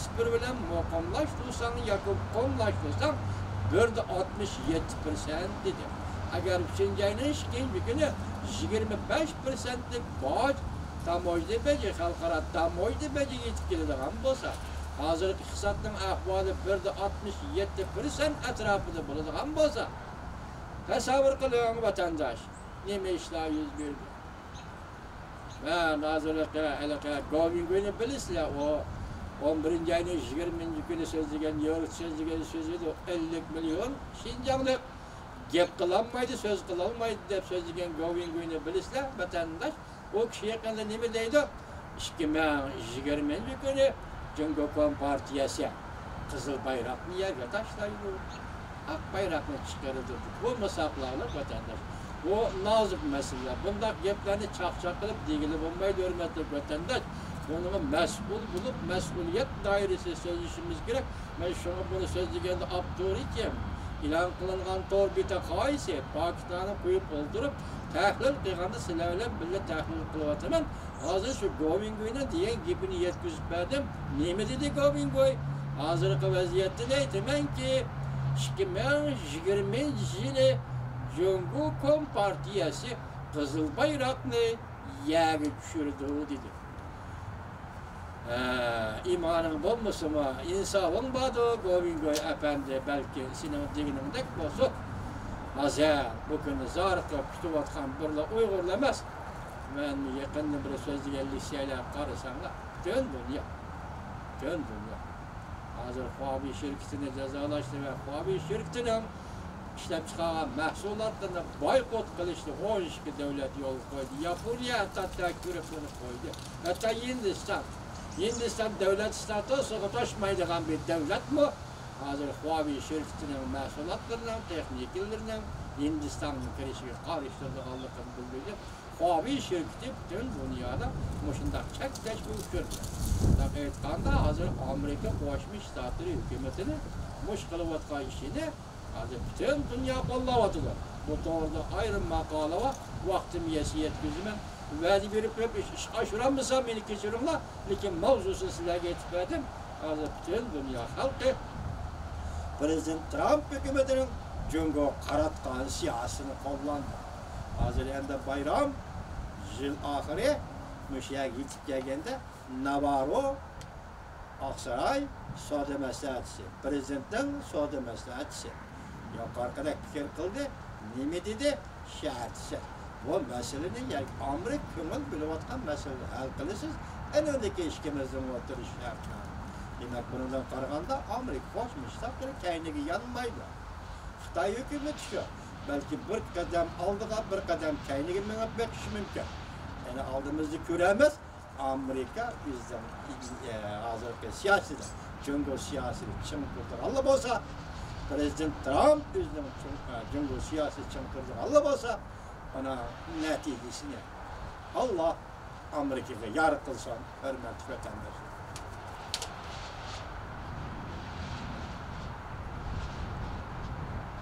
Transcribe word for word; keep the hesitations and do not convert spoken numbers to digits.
سىفىر بىلەن مۇقىملاشتۇرساڭ ياكى قۇملاشتۇرساڭ، بىر دە ئاتمىش يەتتە پىرسەنت دېدى. ئەگەر ئۈچىنچى ئاينىڭ ئىككىنچى كۈنى يىگىرمە بەش پىرسەنتلىك باج، تاموژنا بېجى، خەلقئارا تاموژنا بېجى يېتىپ كېلىدىغان بولسا، ھازىرقى ئىقتىسادنىڭ ئەھۋالى بىر دە ئاتمىش يەتتە پىرسەنت ئەتراپىدا بولىدىغان بولسا، تەسەۋۋۇر قىلىڭ، ۋەتەنداش، نېمە ئىشلار يۈز بېرىدۇ؟ مەن ھازىرقى ھېلىقى گوۋىنگوينى بىلىسىلەر، ئۇ ئون بىرىنچى ئاينىڭ يىگىرمىنچى كۈنى سۆزلىگەن، يورۇت سۆزلىگەن سۆزى ئىدى، ئەللىك مىليون شىنجاڭلىق گەپ قىلالمايدۇ، سۆز قىلالمايدۇ دەپ سۆزلىگەن گوۋىنگوينى بىلىسىلەر، ۋەتەنداش. ئۇ كىشى يېقىندا نېمە دەيدۇ؟ ئىككى مىڭ يىگىرمىنچى كۈنى جۇڭگو كومپارتىيەسى قىزىل بايراقنى يەرگە تاشلايدۇ. ئاق بايراقنى چىقىرىدۇ. بۇ مۇساپىلارلىق ۋەتەنداش. بۇ نازۇك مەسىلىلەر. بۇنداق گەپلەرنى چاقچاق قىلىپ دېگىلى بولمايدۇ، ھۆرمەتلىك ۋەتەنداش. بۇنىڭغا مەسئۇل بولۇپ، مەسئۇلىيەت دائىرىسىدە سۆزلىشىمىز كېرەك. مەن شۇڭا بۇنى سۆزلىگەندە ئاپتورى كىم؟ ئېلان قىلىنغان تور بىتى قايسى؟ پاكىتلارنى قويۇپ ئولتۇرۇپ، تەھلىل قىلغاندا سىلەر بىلەن بىللە تەھلىل قىلىۋاتىمەن. ھازىر شۇ گوۋىنگوينىڭ دېگەن گېپىنى يەتكۈزۈپ بەردىم. نېمە دېدى گوۋىنگوي؟ ھازىرقى ۋەزىيەتتىن ئېيتىمەنكى، ئىككى مىڭ يىگىرمىنچى يىلى جۇڭگو كومپارتىيەسى قىزىل بايراقنى يەرگە چۈشۈرىدۇ، دېدى. ھە، ئىمانىڭ بولمىسىمۇ، ئىنسابىڭ باردۇ، گوۋىنگوي ئەپەندى، بەلكى سېنىڭ دېگىنىڭدەك بولسۇن. ھازىر بۇ كۈننى زارىقىپ كۈتۈۋاتقان بىرلا ئۇيغۇرلا ئەمەس، مەن يېقىندىن بېرى سۆزلىگەن لېكسىيەلەرگە قارىساڭلار، پۈتۈن دۇنيا، پۈتۈن دۇنيا ھازىر خۇاۋېي شىركىتىنى جازالاشنى ۋە خۇاۋېي شىركىتىنىڭ ئىشلەپچىقارغان مەھسۇلاتلىرىنى بايقۇت قىلىشنى ئون ئىككى دۆلەت يولغا قويدى. ياپونىيە ھەتتا تەكلىپ قىلىپ قويدى. ھەتتا ھىندىستان، ھىندىستان دۆلەت ستاتۇسىغا توشمايدىغان بىر دۆلەتمۇ ھازىر خۇاۋېي شىركىتىنىڭ مەھسۇلاتلىرىنىڭ، تېخنىكىلىرىنىڭ ھىندىستانغا كىرىشىگە قارشى تۇرىدىغانلىقىنى بىلدۈردى. خۇاۋېي شىركىتى پۈتۈن دۇنيادا مۇشۇنداق چەكلەشكە ئۇچرىدى. مۇنداق ئېيتقاندا، ھازىر ئامېرىكا قوشما شتاتلىرى ھۆكۈمىتىنى مۇشۇ قىلىۋاتقان ئىشىنى ھازىر پۈتۈن دۇنيا قوللاۋاتىدۇ. بۇ توغرىدا ئايرىم ماقالە بار، ۋاقتىم يەتسە يەتكۈزىمەن. ۋەدە بېرىپ بېرىپ ئىش، ئىش ئاشۇرالمىسام مېنى كەچۈرۈڭلار، لېكىن ماۋزۇسىنى سىلەرگە ئېيتىپ بەردىم. ھازىر پۈتۈن دۇنيا خەلقى پرېزىدېنت ترامپ ھۆكۈمىتىنىڭ جۇڭگوغا قاراتقان سىياسىتىنى قوللاندى. ھازىر ئەمدى بايرام، يىل ئاخىرى مۇشۇ يەرگە يېتىپ كەلگەندە، ناۋاررو، ئاقساراي سودا مەسلىھەتچىسى، پرېزىدېنتنىڭ سودا مەسلىھەتچىسى يۇقىرىقىدەك پىكىر قىلدى. نېمە دېدى؟ شەرتسىز. بۇ مەسىلىنى، يەنى ئامېرىكا كۆڭۈل بۆلۈۋاتقان مەسىلىنى ھەل قىلىسىز. ئەنە ئىككىمىزنىڭ ئوتتۇرىسى شەرتنامە. دېمەك، بۇنىڭدىن قارىغاندا، ئامېرىكا قوشما شتاتلىرى كەينىگە يانمايدۇ. خىتاي ھۆكۈمىتى شۇ. بەلكى بىر قەدەم ئالدىغا، بىر قەدەم كەينىگە مېڭىپ بېقىشى مۇمكىن. يەنە ئالدىمىزدا كۆرەمىز، ئامېرىكا ئۆزىنىڭ، ئە، ھازىرقى سىياسىتىدە، جۇڭگو سىياسىتىنى چىڭ تۇرىدىغانلا بولسا، پرېزىدېنت ترامپ ئۆزىنىڭ چوڭ-، ئە، جۇڭگو سىياسىتىنى چىڭ تۇرىدىغانلا بولسا، ئانا نەتىجىسىنى ئاللا ئامېرىكىغا يار قىلسۇن، ھۆرمەتلىك ۋەتەنداشلار.